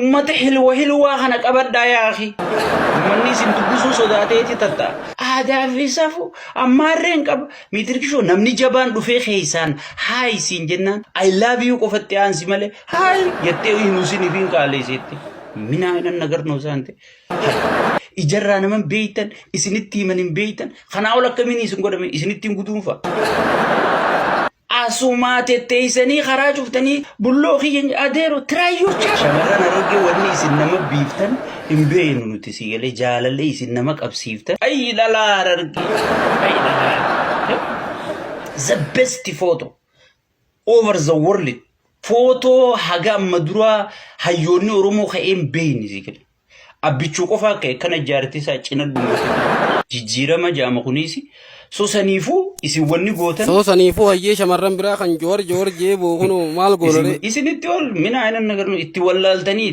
Ummata hilwa hilwaa kana qabadhaa yaa akhi. Ummanni isin dubbisuu sodaateeti tatta'a. Aadaa fi safuu ammaarree hin qaba. Miitirkishoo namni jabaan dhufee keessaan hi siin jennaan I love you qofatti aansi malee hi jettee hin usin fi hin qaaleesseetti. Minaa hinan nagarnoo isaan ta'e. Ijarraa naman beeytan isinitti himan hin beeytan kanaa ol akkamiin isin godhame isinitti hin guduunfa. Asumaa tetteeysanii karaa cuftanii bulloo kiyya adeero tiraayyoocha. Shamarran Harargee wanni isin nama biiftan hin beeynu nuti si galee jaalallee isin nama qabsiiftan. Ayyi dhalaa Harargee. Ayyi dhalaa. The best photo over the world. Footoo haga amma duraa hayyoonni Oromoo ka'ee hin beeyne si galee. Abbichuu qofaa ka'e kana jaartii isaa cina dhungate. Jijjiirama jaama kunis so saniifuu isin wanni gootan Soo saniifuu hayyee shamarran biraa kan joowar joowar jee boo kunoo maal goonaree? Isinitti ol mina ayinan nagarnu itti wallaaltanii.